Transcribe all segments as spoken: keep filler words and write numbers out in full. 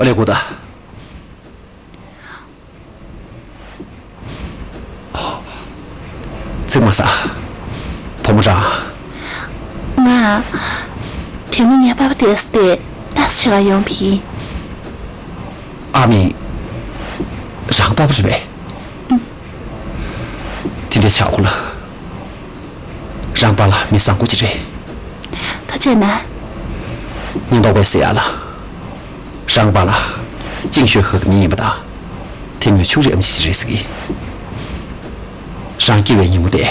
ཨ་ལས་གོ་ད། ཚིག་མ་ཟ། བུ་མོ་རང་། ང་། དེ་ནི་ངའི་པ་ཕ་དེ་སྟེ་ཏཱ་སི་ཆེ་ག་ཡོང་བ་ཡིན། ཨ་མྱེས། རང་པ་ཕ་རེད་པས། དེ་འདྲ་ཆགས་གོ་ལ། རང་པཱ་ལགས་མི་བཟང་པོ་ཅིག་རེད། ད་བྱས་ན། ཉེན་རྟོག་པས་ཟེར་ཡག་ལ། རང་པཱ་ལགས་ཅིང་ཤོས་ཧེ་གི་མི་ཡིན་པ་དང་། དེ་ངོས་ཕྱུགས་རིགས་ཨེམ་ཆི་ཅིག་རེད་ཟེར་གི། རང་སྐྱེ་བའི་ཉིན་མོ་དེ།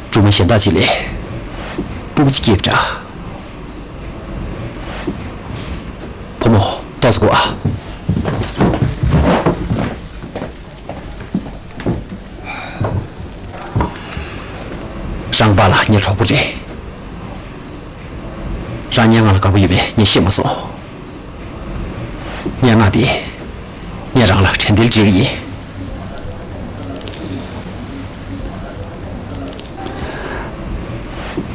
སྦྲུམ་མ་གཞན་དག་ཅིག་ལས། སྤུ་གུ་ཅིག་སྐྱེས་པ་འདྲ། བུ་མོ། ཏོག་ཙམ་སྒུག་ཨ། རང་པཱ་ལགས་ངའི་གྲོགས་པོ་རེད། རང་སྙན་ངག་ལ་དགའ་པོ་ཡོད་པས་ངས་ཤེས་མ་སོང་། སྙན་ངག་འདི་ངས་རང་ལ་དྲན་རྟེན་སྤྲད་གི་ཡིན།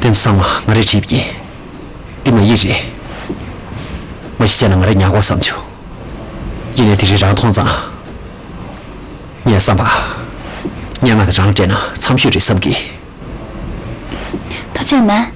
དེ་ཚོ་ཚང་མ་ང་རས་བྲིས་པ་ཡིན། འདི་མ་ཡིག་རེད། མ་གཞི་བྱས་ན་ང་རས་ཉར་དགོས་བསམ་བྱུང་། ཡིན་ནའི་དེ་རིང་རང་མཐོང་ཙང་། ངའི་བསམ་པར། སྙན་ངག་དེ་རང་ལ་སྤྲད་ན་འཚམ་ཤོས་རེད་བསམ་གི། ད་བྱས་ན།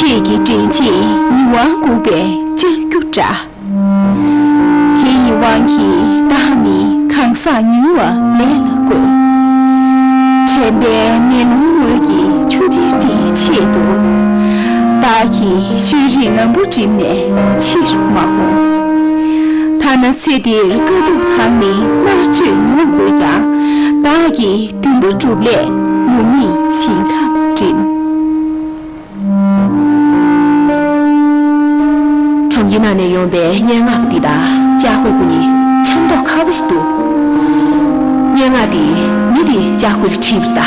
ཁྱེད་ཀྱི་དྲིན་ཆེན་ཡིད་དབང་འགུག་པའི་ལྕགས་ཀྱུ་འདྲ། དེ་ཡི་དབང་གིས་བདག་ནི་གང་ཟག་ཉུང་བ་ལས་ལ་བཀོད། དྲན་པའི་མེ་ལོང་ངོས་ཀྱི་ཆུ་གཏེར་འདིའི་ཆེད་དུ། བདག་གིས་ཤུལ་རིག་ངང་པོ་བསྒྲིམས་ནས་ཕྱིར་མ་འོང་། ཐ་ན་ཚེ་འདིར་དཀའ་སྡུག་དང་ནི་མནར་གཅོད་མྱོང་དགོས་ཀྱང་། བདག་གིས་འདུན་པ་སྒྲུབ་སླད་མུ་མེད་ཞིང་ཁམས་འགྲིམ། གྲོང་ཁྱེར་ནང་ནས་ཡོང་པའི་སྙན་ངག་འདི་དང་ལྕགས་ཧོལ་ཁོ་གཉིས་འཆམ་མདོག་ཁ་པོ་ཞིག་འདུག་སྙན་ངག་འདི་མི་དེས་ལྕགས་ཧོལ་བྲིས་པ་རེད་ད།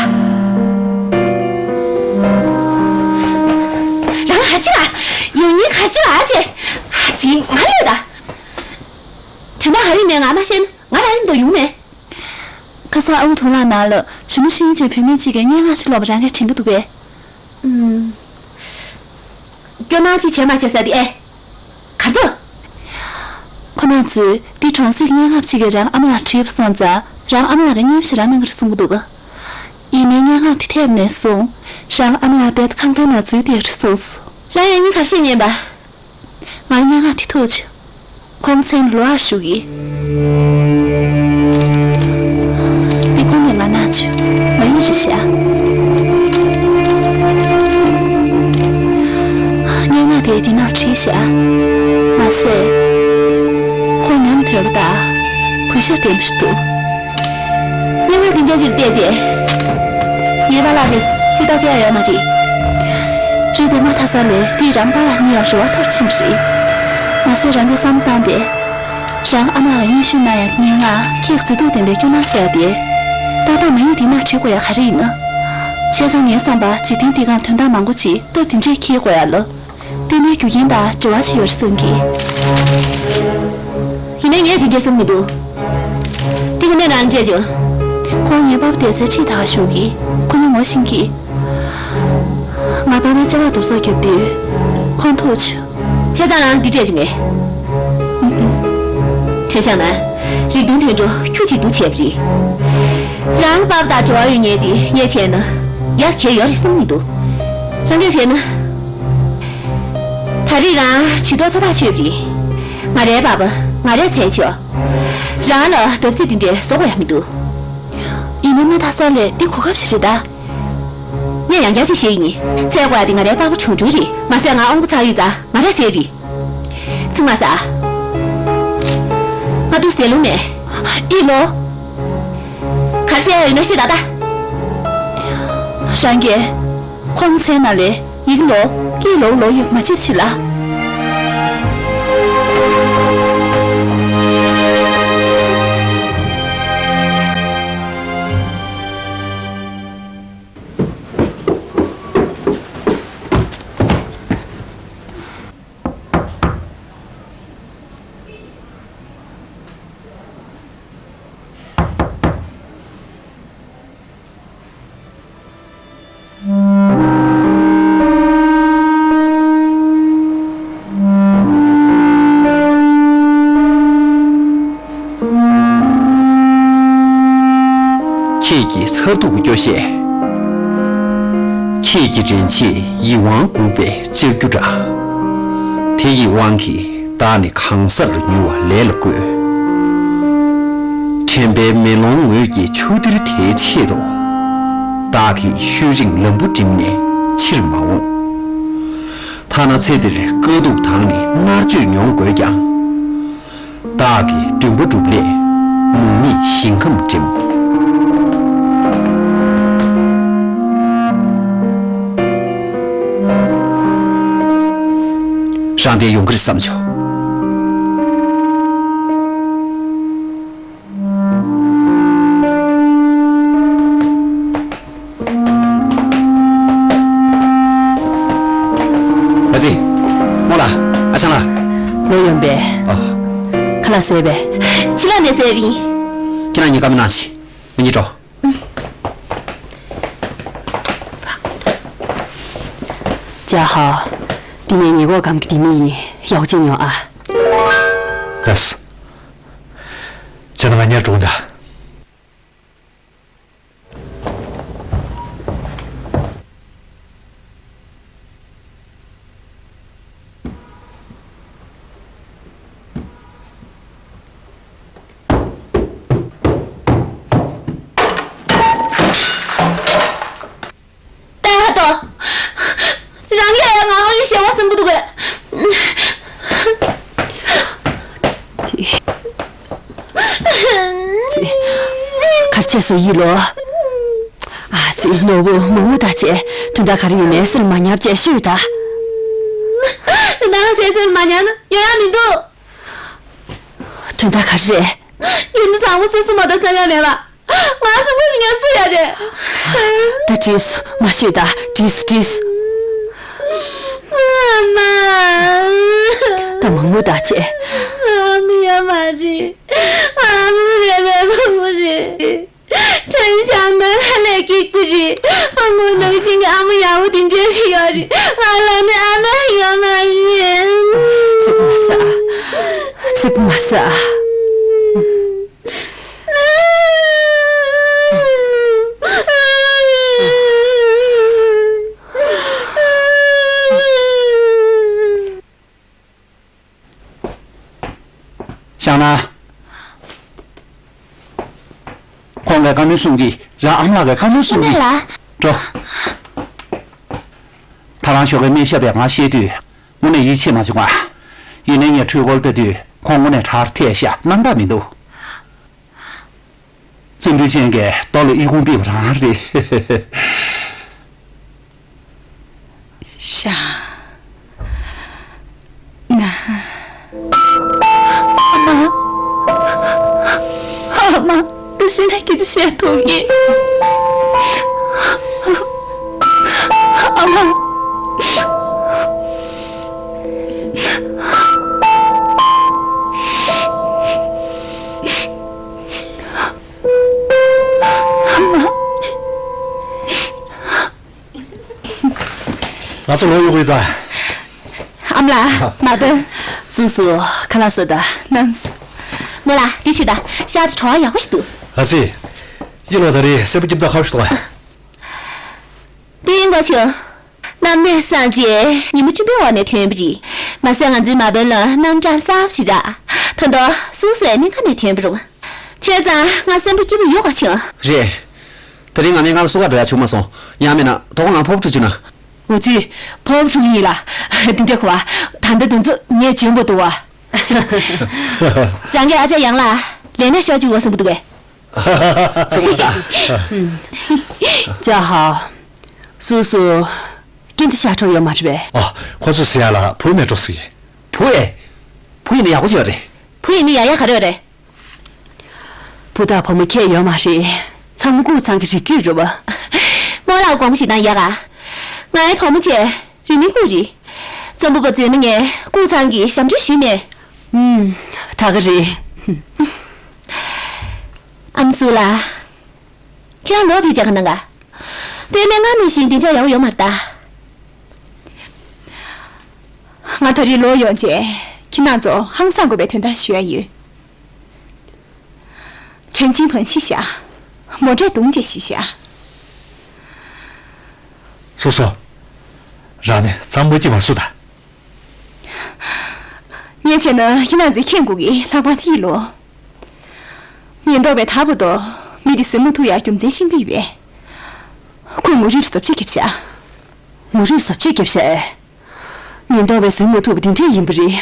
རང་ཧ་ཅི་ལ། ཡང་ཉིན་ཁ་ཅི་ལ་ཨ་ཅེ། ཧ་ཅི་ང་ལས་ད། དོན་དག་ག་རེ་མེད་ང་མ་ཤེས་ན་ང་རང་ཡིན་དུ་ཡོང་མེད། ཁ་སང་ཨ་ཁུ་དུང་ལགས་ནང་ལ་གཞོན་ནུ་ཤེས་ཡོན་ཅན་བུད་མེད་ཅིག་གིས་སྙན་ངག་ཅིག་ཀློག་པ་རང་གིས་དྲན་གྱི་འདུག་གས། ཨུམ། སྐྱོ་སྣང་ཅིག་བྱས་མ་བྱས་ས་དེ་ཨེ། གར་འདུག་ཁོ་རང་ཚོས་འདི་གྲོང་གསེབ་ཀྱི་སྙན་ངག་ཅིག་གིས་རང་ཨ་མ་ལགས་བྲིས་པ་སོང་ཙང་རང་ཨ་མ་ལགས་ཀྱིས་སྙན་ཞིག་རང་གནང་གི་རེད་གསུང་གི་འདུག་ཡིན་ནའི་སྙན་ངག་དེ་ཐེབས་ནས་བཟུང་རང་ཨ་མ་ལགས་རྦད་དེ་ཁང་པའི་ནང་འཛུལ་བསྡད་རེད་གསུངས་སོང་། རང་ཡང་སྙིང་ག་རེ་བཤད་ཉན་པ། ང་སྙན་ངག་དེ་ཐུགས་ཆུ། ཁོང་མཚན་ལོ་ཨར་ཞུ་གི། འདི་ཁོང་ནས་ང་ན་ཆུ། མ་ཡིག་རེད་ཤག་སྙན་ངག་དེ་འདི་ནར་བྲིས་ཤག་མ་ཟད། ཁོང་ཉམས་དོད་པ་དང་གུས་ཞབས་ལྡན་པ་ཞིག་འདུག་སྙན་ངག་འདི་འདྲ་ཅིག་བལྟས་རྗེས། ངའི་པཱ་ལགས་རེད་ཚིག་ཐག་བཅད་ཡོད་མ་རེད། རེད་དེ་མ་ཐག་ས་ལས་དེས་རང་པཱ་ལགས་གཉིས་ཡང་རེ་བ་མཐོར་ཕྱིན་པ་རེད། མ་ཟད་རང་གིས་བསམ་བློ་བཏང་སྟེ། རང་ཨ་མ་ལགས་ཀྱིས་སྙན་ཞུ་གནང་ཡག་སྙན་ངག་ཁྱེད་མཛེས་སྡུག་ལྡན་པའི་སྐྱོ་སྣང་ཟེར་ཡག་དེ། ཏག་ཏག་མ་ཡིག་འདི་ནར་བྲིས་དགོས་ཡག་ག་རེ་ཡིན་ན། བྱས་ཙང་ངའི་བསམ་པར་འཇིག་རྟེན་འདི་སྒང་དོན་དག་མང་པོ་ཅིག་སྟབས་འདི་འདྲས་འཁེལ་དགོས་ཡག་ལ། གཏན་ནས་རྒྱུ་རྐྱེན་དང་འབྲེལ་བ་ཅིག་ཡོད་རེད་བསམ་གི། ཡིན་ནའི་ངས་དེ་འདྲས་བསམ་མི་འདུག་དེ་ག་ནས་རང་འདྲས་བྱུང་། ཁོང་ངའི་པ་ཕ་བསྡད་སའི་འཁྲིས་ད་ག་བཞུགས་གི། ཁོ་གཉིས་ངོ་ཤེས་གི། ང་པ་ཕའི་ཅ་ལག་བསྡུ་གསོག་རྒྱབ་དུས། ཁོང་ཐུག་བྱུང་། བྱས་ཙང་རང་འདི་སྤྲད་བྱུང་ངས། ཨུ་ཨུ། དྲན་བཞག་ན། རིགས་མཐུན་དོན་གྲུབ་ཁྱུ་གཅིག་ཏུ་བྱས་པ་རེད། རང་པ་ཕ་དང་འབྲེལ་བ་ཡོད་མཁན་དེ་ངས་བྱས་ན། ཡག་གལ་ཡོད་རེད་བསམ་མི་འདུག་རང་གིས་བྱས་ན། ད་རེས་རང་ཇུས་གཏོགས་ཚ་ཐག་ཆོད་པ་རེད། ང་རའི་པ་ཕ་ང་རས་འཚོལ་ཆོག་རང་ལ་བརྡབ་གསིག་འདི་འདྲའི་བཟོ་དགོས་ཡག་མི་འདུག་ཡིན་ནའི་མ་མཐའ་ས་ལས་འདི་གོ་སྐབས་ཤིག་རེད་ད། ངས་ཡང་བསྐྱར་ཅིག་བཤད་ཀྱི་ཡིན། འཚོལ་དགོས་ཡག་དེ་ང་རའི་པ་ཕ་ཁྲུང་ཁྲུང་རེད། མ་ཟད་ང་ཨོང་ཀོ་ཚ་ཡོད་ཙང་ང་རས་འཚོལ་རེད། ཚིག་མ་ཟ། ང་འདུག་ཟེར་ལུགས་མེད། ཨི་ལོ། ག་རེ་བཤད་ཡག་ཡོད་ན་བཤད་ད་ད། རང་གིས། ཁོང་མཚན་ན་ལས་ཡིག་ལོ་ཀི་ལོ་ལོ་ཡོད་མ་ཅིབ་ཆི་ལ། མཐར་ཐུག་སྐྱོ་བཤད། ཁྱེད་ཀྱི་དྲན་ཆེས་ཡིད་དབང་འགུག་པའི་ལྕགས་ཀྱུ་འདྲ། དེ་ཡི་དབང་གིས་བདག་ནི་གང་སར་ཉུལ་བ་ལས་ལ་བཀོད། དྲན་པའི་མེ་ལོང་ངོས་ཀྱི་ཆུ་གཏེར་དེའི་ཆེད་དུ། བདག་གིས་ཤུལ་རིང་ལམ་བུ་འགྲིམས་ནས་ཕྱིར་མ་འོངས། ཐ་ན་ཚེ་འདིར་དཀའ་སྡུག་དང་ནི་མནར་གཅོད་མྱོང་དགོས་ཀྱང་། བདག་གི་འདུན་པ་སྒྲུབ་སླད་མུ་མེད་ཞིང་ཁམས་འགྲིམ། རང་བདེ་ཡོང་གི་རེད་བསམ་བྱུང་། ཨ་ཙི། རྨོ་ལགས། ཨ་ཆང་ལགས། ལོ་ཡོང་པས། ཨ། ཁ་ལག་བཟས་པས། ཕྱི་ལོགས་ནས་བཟས་པ་ཡིན། ཁྱེད་རང་གཉིས་བཀའ་མོལ་གནང་ཞིག་ང་གཉིས་འགྲོ། ཅཱ་ཧའོ། འདི་ངའི་ཉེ་འཁོར་སྒང་གི་ལྡེ་མིག་ཡིན། ཡག་པོ་བྱས་ཉོན་ཨ། ལགས་སོ། བྱས་ན་ང་ཉལ་འགྲོ་གི་ཡིན་ད། ལྟ་ཧ་ཏོ། རང་ཡ་ཡ་ང་ཨ་ཡུ་ཞེ་བ་སེམས་པོ་འདུག་གས། ཙི། གར་ཆས་སུ་ཡིས་ལོ། ཨ་ཙི། ནོར་བུ་མོ་མོ་ད་ཆེ་དོན་དག་ག་རེ་ཡོད་མེད་སེམས་མ་ཉར་བྱས་ཤོད་ད། དོན་དག་ག་རེ་སེམས་མ་ཉར་ན་ཡོང་ཡ་མི་འདུག་དོན་དག་ག་རེ་རེད། རྒྱུ་མཚན་བཟང་པོ་སོ་སོ་མ་གཏོགས་བསམ་ཡ་མེད་པ། ང་སེམས་ཁུར་ཞིག་ཉར་སུ་ཡ་རེད། ད་བྲིས་སོ། མ་ཤོད་ད། བྲིས་སོ། བྲིས་སོ། ཨ་མ། ད་མང་མོ་ད་ཆེ། ཨ་མ་ཡ་མ་རེད། ཨ་མ་རེད་པས། མ་མོ་རེད། ཁྲེན་ཤང་ནང་ལ་ལས་སྐྱིད་པོ་རེད། ཨ་མོ་ནང་བཞིན་གྱི་ཨ་མ་ཡག་པོ་དེ་འདྲ་ཞིག་ཡོད་རེད། ང་ལ་ནི་ཨ་མ་ཡོད་མ་རེད། ཙིག་མ་ཟ། ཙིག་མ་ཟ། ཤང་ན། ཁོང་གིས་བཀའ་མོལ་གསུང་གི། རང་ཨ་མ་ལགས་ཀྱིས་བཀའ་མོལ་གསུང་གི། ཨ་མ་ལགས། འགྲོ། ད་རང་ཞོགས་ཀས་སྨན་ཞབས་པས་ང་བཤད་དུས། དངོས་གནས་ཡིད་ཆེས་མ་བྱུང་ང་། ཡིན་ནའི་ངས་འཕྲུལ་འཁོར་ལྟ་དུས་ཁོང་དངོས་གནས་དྲག་ཐལ་ཤག་རྣམ་དག་མི་འདུག་བརྩོན་འགྲུས་ཅན་གྱིས་རྡོ་ལ་ཨི་ཁུང་པིས་པ་རང་རེད། ཤ། ན། ཨ་མ། ཨ་མ། ད་ཤི་ན་སྐད་ཆ་བཤད་ཐུབ་ཀྱི། ཨ་མ། ང་ཚོ་ལོག་ཡོང་གི་ཡོད་ད། ཨ་མ་ལགས། མ་འདོན། སུ་སུ་ཁ་ལག་བཟོས་ད་གནང་། རྨོ་ལགས། འདི་ཞུ་ད། ཤར་དུ་བྲོ་བ་ཡག་པོ་ཞིག་འདུག་ཨ་ཙི། ཡིན་ལོ། ད་རེས་སེར་པོ་སྐྱིད་པོ་ད་ཁ་བ་ཞིག་འདུག་ཨ། འདི་ཡིན་གོ་ཆུང་། གནམ་མེད་ས་མཆེད་ཉི་མ་སྤྲིན་པའི་འོག་ནས་ཐོན་པ་རེད། མ་ཟད་ང་ཚོའི་མ་དཔོན་ལ་རྣམ་གྲངས་གསར་པ་ཞིག་རག་ད་དུང་སུ་སུ་ཡང་སྨན་ཁང་ནས་ཐོན་པ་རེད། བྱས་ཙང་ང་སེམས་པ་སྐྱིད་པོ་ཡོད་ག་ཆུང་། རེད། དེ་རིང་ང་སྨན་ཁང་ལ་བསུ་ག་འགྲོ་ཡ་བྱུང་མ་སོང་། ཡང་མིན་ན་དོ་དགོང་ང་ཕོར་པ་འཁྲུད་བཅུག་ན། འོ་ཙི། ཕོར་པ་འཁྲུད་ཡིན་ལ། འདི་འདྲ་གོ་བ། ད་ལྟ་འདི་ཚོ་ངས་འཇོན་པོ་འདུག་བ། རང་གི་ཨ་ཅག་ཡང་ལ་ལས་ན་ཤོག་བཅུག་བ་བསམ་གི་འདུག་གས། ཙི་མོ་ས། ཅཱ་ཧའོ། སུ་སུ། རྐྱེན་དེ་ཤ་ཁྲོ་ཡོད་མ་རེད་པས། ཨ། ཁོ་ཚོས་ཟེར་ཡ་ལ་བུ་མེད་འགྲོ་ཟེར། བུ་ཨེ། བུ་ཡིན་ན་ཡག་པོ་ཞིག་ཡོད་རེད། བུ་ཡིན་ན་ཡག་ཡག་ག་རེ་ཡོད་རེད། བུ་དང་བུ་མོ་ཁྱད་ཡོད་མ་རེད། ཚང་མ་ཀུའུ་ཚང་གི་རིགས་རྒྱུད་རེད་བ། རྨོ་ལགས་དགོངས་པ་ཞིག་གནང་ཡག་ག་ང་ཨེ་བུ་མོ་བྱས། རུས་མིང་ཀུའུ་རེད། རྩོམ་པ་པོ་མཛེས་མ་ངས་ཀུའུ་ཚང་གི་ཞབས་འདྲེན་ཞུས་མེད། ཨུམ། ད་ག་རེད། ཨམ་སྲུ་ལགས། ཁྱེད་རང་ལོག་ཕེབས་བྱས་ག་གནང་ག་བུད་མེད་སྔར་ནང་བཞིན་བདེ་འཇགས་ཡག་པོ་ཡོད་མ་རེད་ད། ང་ད་རེས་ལོག་ཡོང་རྗེས་ཁྱེད་རང་ཚོ་ཧང་སང་དགོས་པའི་དོན་དག་ཞུ་ཡ་ཡོད། ཁྲེན་ཆིང་ཕང་ཤི་ཤག་མོ་ཊས་བརྡུངས་བྱས་ཤི་ཤག་སོ་སོ། རང་ནས་གཙང་པོ་སྐྱེ་མ་སུ་ད། ངས་བྱས་ན་ཁྱེད་རང་ཚོས་མཁྱེན་དགོས་གི། ལྷག་པར་དེ་ཡི་ལོ། ཉེན་རྟོག་པས་ད་བར་དུ་མི་དེ་ཟིན་མ་ཐུབ་ཡ་རྒྱུ་མཚན་ཤེས་ཀྱི་ཡོད་པས། ཁོས་མུ་རུས་ལ་བཟོ་བཅོས་བརྒྱབ་ཤག་མུ་རུས་བཟོ་བཅོས་བརྒྱབ་ཤག་ཨེ། ཉེན་རྟོག་པས་ཟིན་མ་ཐུབ་པ་དེ་འདྲས་ཡིན་པ་རེད།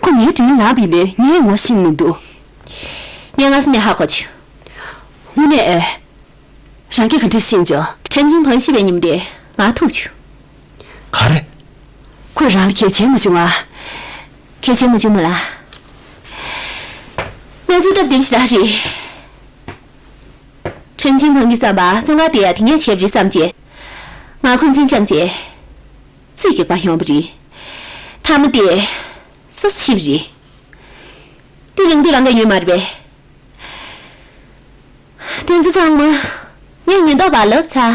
ཁོ་ངའི་མདུན་ལངས་པ་ཡིན་ནའི་ངས་ངོ་ཤེས་མི་འདུག་ངས་སྔ་ས་ནས་ཧ་གོ་བྱུང་། དངོས་གནས་ཨེ། རང་གིས་ག་འདྲས་ཤེས་བྱུང་། ཁྲེན་ཅིན་ཕང་ཤི་བའི་ཉིན་དེ་ང་ཐུག་བྱུང་། ག་རེ། ཁོས་རང་ལ་གལ་བྱེད་མ་བྱུང་ཨ། གལ་བྱེད་མ་བྱུང་མོ་ལ། གནས་ཚུལ་སྟབས་བདེ་པོ་ཞིག་རེད། ཁྲེན་ཅིན་ཕང་གི་བསམ་པར་བཙོན་ཁང་དེ་ཡ་དེ་ངས་བྱས་པ་རེད་བསམ་བྱས། ང་འཁོན་འཛིན་བཅངས་བྱས། རྩིས་རྒྱག་པ་ཡོང་བ་རེད། མཐའ་མ་དེ། སོ་སོ་ཤི་བ་རེད། དེ་ཡོང་དུས་རང་གིས་ཉོས་མ་རེད་པས། དོན་ཚན་ཚང་མ་ངས་ཉེན་རྟོག་པར་ལབ་ཚར།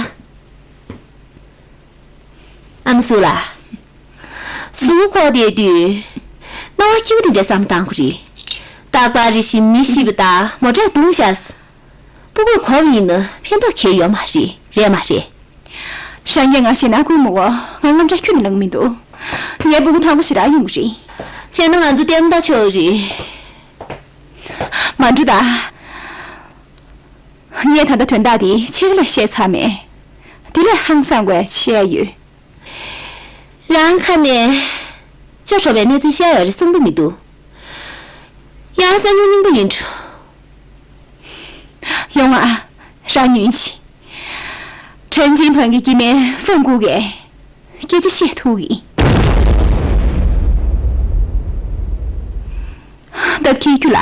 ཨ་མ་སུ་ལགས། གཟུགས་ཁོག་དེ་དུས། སྣང་བ་སྐྱིད་པོ་དེ་འདྲའི་བསམ་བཏང་གི་རེད། རྟག་པར་རེ་བཞིན་མི་ཤི་བ་དང་མོ་ཊས་བརྡུངས་བཞག་སྤུ་གུས་གོ་བ་ཡིན་ན་ཕན་ཐོགས་གང་ཡང་ཡོད་མ་རེད། རེད་མ་རེད། རང་གིས་ང་ཞེད་སྣང་སྐུལ་མི་དགོས། ང་དངངས་སྐྲག་ཁྱོན་ནས་ལངས་མི་འདུག་ངའི་སྤུ་གུ་ཐང་པོ་ཞེ་དྲག་ཡོང་གི་རེད། བྱས་ན་ང་ཚོ་ལྟད་མོ་ལྟ་ཆོག་རེད། མ་འགྲོ་ད། ངས་ད་ལྟ་དོན་དག་འདི་ཕྱེད་ཀ་ལས་བཤད་ཚར་མེད། དེ་ལས་ཧང་སང་དགོས་བཤད་ཡོད། རང་ཁ་ནས་ཅོ་འཕྲོ་བའི་གནས་ཚུལ་བཤད་ཡོད་རེད་བསམ་གྱི་མི་འདུག་ཡང་གསར་རྙིང་རྙིང་པ་ཡིན་འགྲོ། ཡོང་ཨ། རང་ཉོན་ཞིག་ཁྲེན་ཅིན་ཕང་གི་སྐྱེ་དམན་ཧྥུང་ཀུའུ་ཀའི་སྐད་ཆ་བཤད་ཐུབ་ཡིན། སྟབས་འཁེལ་རྒྱུ་ལ།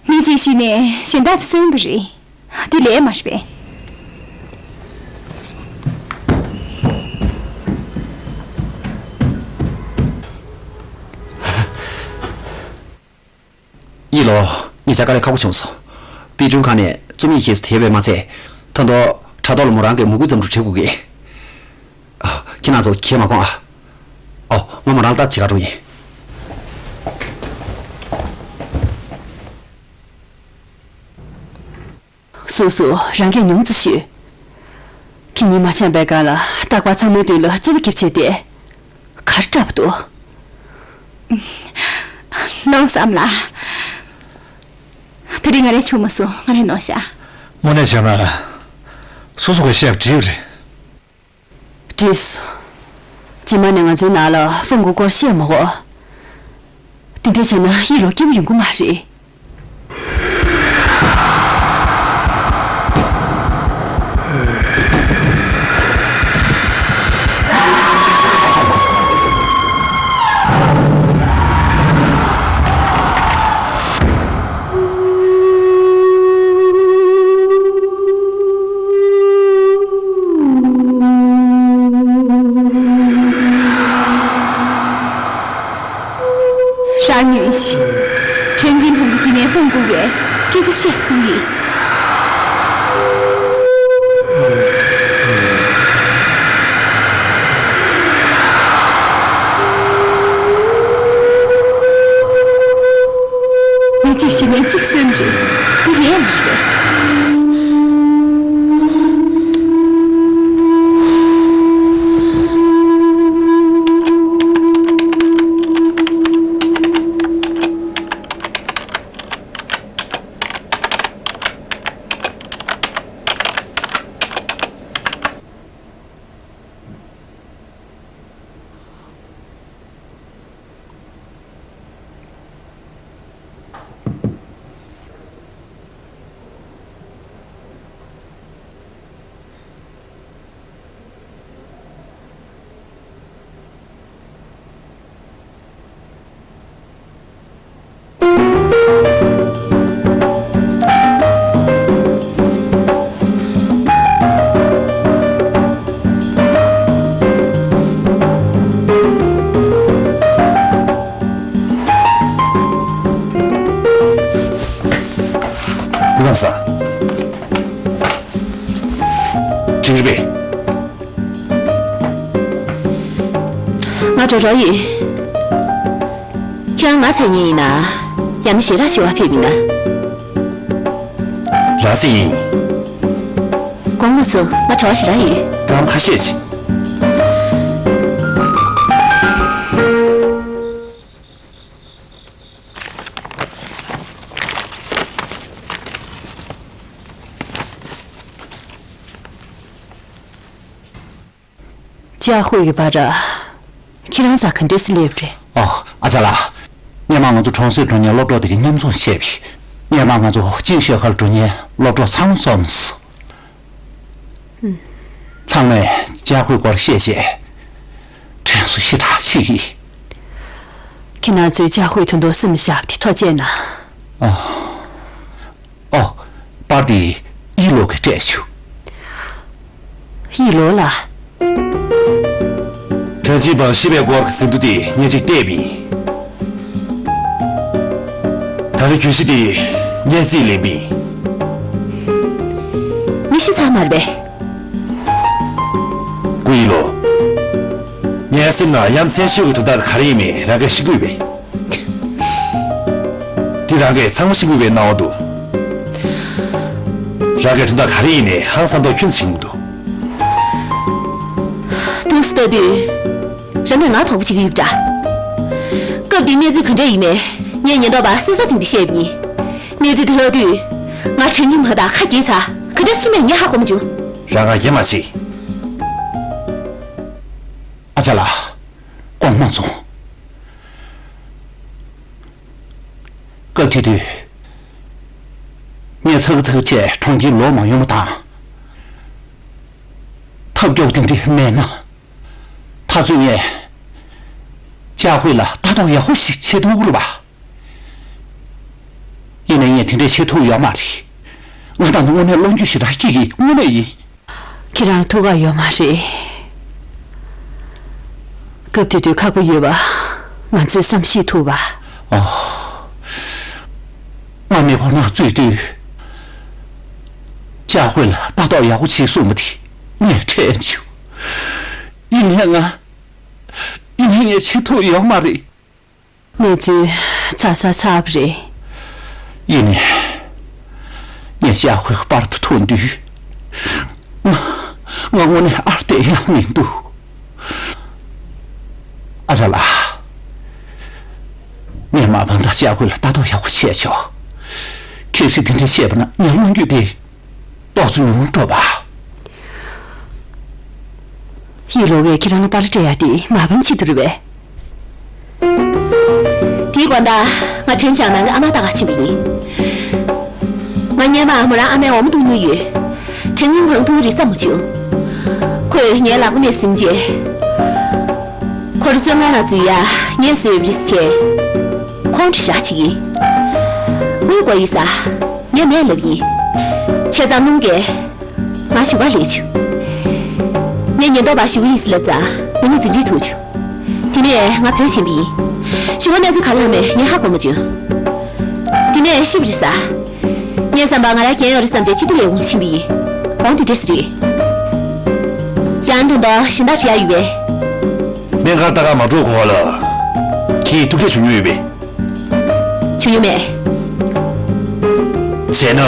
མི་གཅིག་ཤི་ནས་གཞན་དག་གསོན་པ་རེད། དེ་ལས་མ་རེད་པས། ཡིན་ལོ། ཉེ་ཆར་དཀའ་ལས་ཁག་པོ་བྱུང་སོང་། དཔེ་སྐྲུན་ཁང་ནས་རྩོམ་ཡིག་ཤེས་སུ་དེ་བས་མ་ཚད། ད་དུང་དྲ་ཐོག་ལ་མོ་རང་གི་མུ་གུ་ཙམ་དུ་བྲིས་དགོས་ཀྱི། ཨ། ཁྱེད་རང་ཚོ་ཁྱེད་མ་དགོངས་ཨ། ཨོ། ང་མོ་རང་ལ་ལྟ་བྱེད་ག་འགྲོ་ཡིན། སོ་སོ་རང་གིས་མྱོང་ཙམ་ཤོད། ཁྱེད་གཉིས་མ་འཆམ་པའི་སྒང་ལ་རྟག་པར་ཚང་མའི་མདུན་ལ་རྩོད་པ་རྒྱབ་བྱས་ཏེ། ག་རེ་འདྲ་པོ་འདུག་ནོར་བསམ་ལ། དེ་རིང་ང་རས་ཆུང་མ་སོང་། ང་རས་ནོར་ཤག་དངོས་གནས་བྱས་ན། སོ་སོ་གིས་བཤད་པ་འགྲིག་པ་རེད། འགྲིག་སོང་། རྗེས་མ་ནས་ང་ཚོའི་ནང་ལ་ཧྥུང་ཀུའུ་སྐོར་བཤད་མ་དགོས། དེ་འདྲ་བྱས་ན་ཡིད་ལོ་སྐྱིད་པོ་ཡོང་གི་མ་རེད། རང་ཉོན་ཞིག་ཁྲེན་ཅིན་ཕང་གི་སྐྱེ་དམན་ཧྥུང་ཀུའུ་ཀའི་སྐད་ཆ་བཤད་ཐུབ་ཡིན། མི་གཅིག་ཤི་ནས་གཅིག་གསོན་རེད། འདི་ལས་མ་རེད། སྐུ་ཁམས་བཟང་། ཅིང་རི་པེ། ང་འགྲོ་འགྲོ་ཡིན། ཁྱེད་རང་ང་འཚོལ་མཁན་ཡིན་ན། ཡང་ན་ཞེ་དྲག་ཞི་བ་ཕེབས་ཡིན་ན། ར་སེ་ཡིན། གོང་མ་ཚོ། ང་གྲྭ་བ་ཞིག་རག་ཡོད། ལམ་ཁ་ཤས་ཤིག་ཅཱ་ཧུའེ་གི་བར། ཁྱེད་རང་ཚོ་ག་འདྲས་སེ་སླེབས་རེད། ཨོ། ཨ་ཅག་ལགས། སྔོན་མ་ང་ཚོ་གྲོང་གསེབ་འགྲོ་མཁན་སློབ་གྲོགས་དེ་གི་མཉམ་འཛོམས་བཤད་པས། སྔོན་མ་ང་ཚོ་ཅིན་ཤོད་ཁར་འགྲོ་མཁན་སློབ་གྲོགས་ཚང་མ་འཛོམས་སོང་། ཚང་མས་ཅཱ་ཧུའེ་སྐོར་བཤད་བཤད། དྲན་གསོ་ཞེ་དྲག་བྱེད་ཀྱི། ཁྱེད་རང་ཚོས་ཅཱ་ཧུའེ་དོན་དུ་སེམས་བཞག་པ་དེ་ཐུགས་རྗེ་གནང་། ཨ། ཨོ། པར་དེ་ཡི་ལོ་གིས་སྤྲད་བྱུང་། ཡི་ལོ་ལགས། ཁྲེན་ཅིན་ཕང་ཤི་བའི་སྐོར་གྱི་ཟིན་ཐོ་དེ་ངས་ཅིག་བལྟས་པ་ཡིན། ད་རེས་གྱོད་གཞི་དེ་ངས་རྩིས་ལེན་པ་ཡིན། མི་ཤི་ཚར་མ་རེད་པས། ཀུ་ཡི་ལོ། ངའི་སེམས་ནང་ཡ་མཚན་ཤོས་ཀྱི་དོན་དག་ག་རེ་ཡིན་མིན་རང་གིས་ཤེས་ཀྱི་ཡོད་པས། འདི་རང་གིས་ཚང་མ་ཤེས་ཀྱི་ཡོད་པའི་སྣང་བ་འདུག་རང་གིས་དོན་དག་ག་རེ་ཡིན་ནའི་ཧང་སང་མདོག་ཁྱོན་ནས་བྱེད་ཀྱི་མི་འདུག་འདུག་སེ་ལྟ་དུས། རང་གིས་ང་དོགས་པ་བྱེད་ཀྱི་ཡོད་པ་འདྲ། སྐབས་དེའི་གནས་ཚུལ་ག་འདྲ་ཡིན་མིན་ངས་ཉེན་རྟོག་པར་གསལ་གསལ་ཐིང་ཐིང་བཤད་པ་ཡིན། གནས་ཚུལ་དེ་ལྷག་དུས། ང་ཁྲེན་ཅིན་ཕང་དང་ཁ་གྱེས་ཚར། ག་འདྲ་ཕྱིན་མིན་ངས་ཧ་གོ་མ་བྱུང་། རང་ང་རྒྱལ་མ་བྱེད། ཨ་ཅག་ལགས། གོང་མ་ཚོ། སྐབས་དེ་དུས། ངས་ཚ་གི་ཚ་གི་བྱས་གྲོང་ཁྱེར་ལོག་མ་ཡོང་བ་དང་། ཐབས་སྐྱོ་པོ་དེ་འདྲ་མེད་ན། ད་གཟོད་ངས་ཅཱ་ཧུའེ་ལ་ལྟ་རྟོག་ཡག་པོ་ཞིག་བྱེད་ཐུབ་ཀྱི་རེད་པ། ཡིན་ནའི་ངས་དེ་འདྲ་བྱེད་ཐུབ་ཡོད་མ་རེད། ང་ད་ནི་དངོས་གནས་བློ་འགྱོད་ཞེ་དྲག་སྐྱེ་གི་དངོས་གནས་ཡིན། ཁྱེད་རང་ལ་ཐུགས་ཁག་ཡོད་མ་རེད། སྐབས་དེ་དུས་ཁག་པོ་ཡོད་པ་ང་ཚོས་བསམ་ཤེས་ཐུབ་པ། ཨོ། ང་མེ་འཁོར་ནང་འཛུལ་དུས། ཅཱ་ཧུའེ་ལ་ལྟ་རྟོག་ཡག་པོ་བྱེད་གསུངས་པ་དེ་ངས་དྲན་བྱུང་། ཡིན་ནའི་ང་། ཡིན་ནའི་ངས་བྱེད་ཐུབ་ཡོད་མ་རེད། གནས་ཚུལ་ཚ་ས་ཚ་བ་རེད། ཡིན་ནའི། ངས་ཅཱ་ཧུའེ་གི་པར་དེ་མཐོང་དུས། ང་། ང་དངོས་གནས་ཨར་བསྡད་ཡག་མི་འདུག་ཨ་ཅག་ལགས། ངས་མ་འོངས་པ་ཅཱ་ཧུའེ་ལ་ལྟ་རྟོག་ཡག་པོ་བྱས་ཆོག་གལ་སྲིད་དེ་འདྲ་བྱས་པ་ན་ངའི་ལོ་རྒྱུས་དེ། ཏོག་ཙམ་ཉུང་འགྲོ་བ། ཡི་ལོ་གིས་ཁྱེད་རང་ལ་པར་སྤྲད་ཡ་དེ་མ་འོངས་ཆེད་དུ་རེད་པས། དེའི་དགོང་དག་ང་ཁྲེན་ཞའོ་ནང་གི་ཨ་མ་ལྟ་ག་ཕྱིན་པ་ཡིན། ང་སྔོན་མ་མོ་རང་ཨ་མའི་འོ་མ་བཏུང་མྱོང་ཡོད། ཁྲེན་ཅིན་ཕང་མཐོང་གི་རེད་བསམ་མ་བྱུང་། ཁོས་ངའི་ལག་པ་ནས་ཟིན་རྗེས། ཁོ་རང་བཙོན་ཁང་ནང་འཛུལ་ཡ་ངས་བཟོས་པ་རེད་ཟེར། ཁོང་ཁྲོ་ཞེ་དྲག་བྱེད་ཀྱི་ཡིན། དངུལ་དགོས་ཡོད་ཟེར། ངས་མེད་ལབ་ཡིན། བྱས་ཙང་རླུང་གིས་ང་བཞུགས་སྒར་ལེན་བྱུང་། ངས་ཉེན་རྟོག་པར་ཞུ་གི་ཡིན་ཟེར་ལབ་ཙང་ང་གཉིས་འཛིང་གྲྭར་ཐུག་བྱུང་། དེ་ནས་ང་བོད་ཕྱིན་པ་ཡིན། གཞུག་གུ་གནས་ཚུལ་ག་རེ་ལྷག་མེད་ངས་ཧ་གོ་མ་བྱུང་། དེ་ནས་ཤི་བ་རེད་ཟེར། ངའི་བསམ་པར་ང་རང་རྒན་ཡོད་རེད་བསམ་སྟེ་སྤྱི་བདེ་ལས་ཁུངས་ཕྱིན་པ་ཡིན། འོང་དེ་འདྲས་རེད། ཡང་དོན་དག་གཞན་དག་དྲི་ཡ་ཡོད་པས། སྨན་ཁང་ལྟ་ག་མ་འགྲོ་གོང་ལ། ཁྱེད་ཐུག་འཕྲད་བྱུང་མྱོང་ཡོད་པས། བྱུང་མྱོང་མེད། བྱས་ན།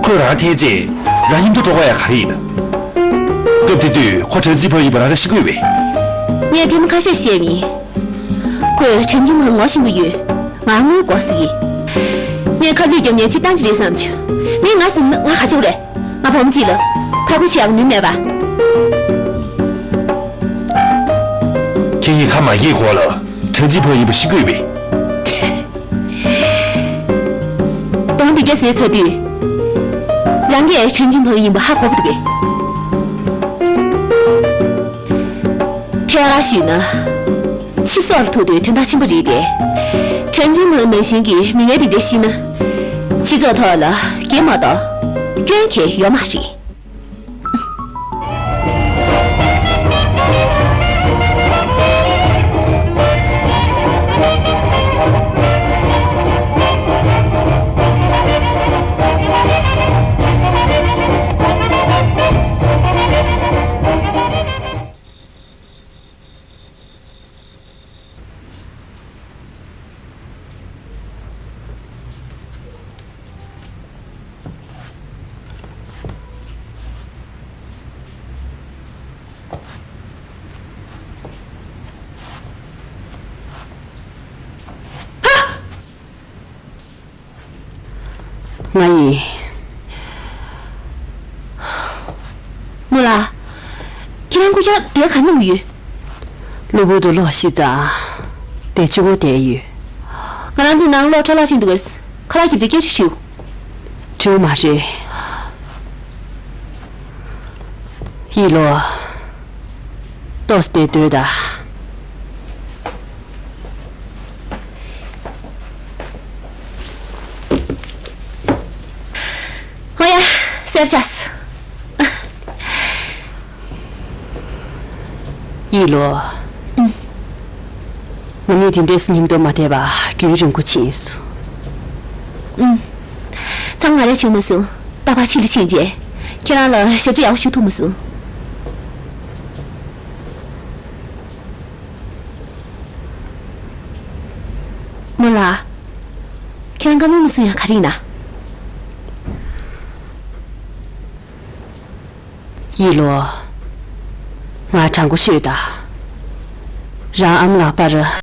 ཁོས་རང་འཐེན་རྗེས་རང་མཉམ་དུ་འགྲོ་དགོས་ཡ་ག་རེ་ཡིན། སྐབས་དེ་དུས་ཁོ་ཁྲེན་ཅིན་ཕང་ཡིན་པ་རང་གིས་ཤེས་ཀྱི་ཡོད་པས། ངས་ཐེངས་མ་ཁ་ཤས་བཤད་མིན། ཁོས་ཁྲེན་ཅིན་ཕང་ངོ་ཤེས་ཀྱི་ཡོད། ང་དངུལ་དགོས་ཟེར་གི། ངས་ཁ་བསླུས་རྒྱབ་ནས་སྤྱིར་བཏང་ཅིག་རེད་བསམ་བྱུང་། མིན་ང་ཟིན་ན་ང་ག་ཆོག་རེད། ང་བུ་མོ་གཅིག་ལ་ཕ་ཁུ་བྱེད་ཡག་ནུས་མེད་པ། ཁྱེད་ཀྱིས་ཁ་མ་གྱེས་གོང་ལ་ཁྲེན་ཅིན་ཕང་ཡིན་པ་ཤེས་ཀྱི་ཡོད་པས། གདོང་འདི་ག་ཟེར་ཚར་དུས། རང་གིས་ཁྲེན་ཅིན་ཕང་ཡིན་པ་ཧ་གོ་བ་འདུག་གས། ཐད་ཀར་ཞུས་ན། ཕྱི་སོག་ལ་ཐུག་དུས་དོན་དག་ཆེན་པོ་རེད་དེ། ཁྲེན་ཅིན་ཕང་ནང་བཞིན་གྱི་མི་ངན་འདི་འདྲ་ཤི་ན། སྤྱི་ཚོགས་ཐོག་ལ་འགན་མ་གཏོགས། སྐྱོན་གང་ཡང་ཡོད་མ་རེད། ང་ཡིན། མོ་ལགས། ཁྱེད་རང་སྐུ་རྐྱང་དེ་ག་གནང་གི་ཡོད། གློ་བུར་དུ་ལོག་ཤི་ཙང་། དེ་གཅིག་པོ་བསྡད་ཡོད། ང་རང་ཚོའི་ནང་གློག་འཕྲོ་བརླག་ཕྱིན་འདུག་གས། ཁ་ལག་རྒྱབ་བྱས་སྐད་ཆ་དྲིས། དྲིས་མ་རེད། ཡིད་ལོ། ཏོག་ཙམ་བསྡད་སྡོད་དང་། ཨོ་ཡ། སེམས་ཆགས། ཡིད་ལོ། ཨུམ། ང་གཉིས་དེ་འདྲས་སུ་མཉམ་དུ་མ་བསྡད་པ་རྒྱུན་རིང་པོ་ཕྱིན་སོང་། ཨུམ། ཚང་མ་རེ་བྱུང་མ་སོང་། རྟག་པར་ཕྱི་ལ་ཕྱིན་རྗེས། ཁྱེད་རང་ལ་ཞབས་ཕྱི་ཡག་པོ་ཞུ་ཐུབ་མ་སོང་། མོ་ལགས། ཁྱེད་རང་བཀའ་མོལ་མ་གསུང་ཡ་ག་རེ་ཡིན་ན། ཡིད་ལོ། ང་དྲང་པོ་ཤོད་དང་། རང་ཨ་མ་ལགས་པར་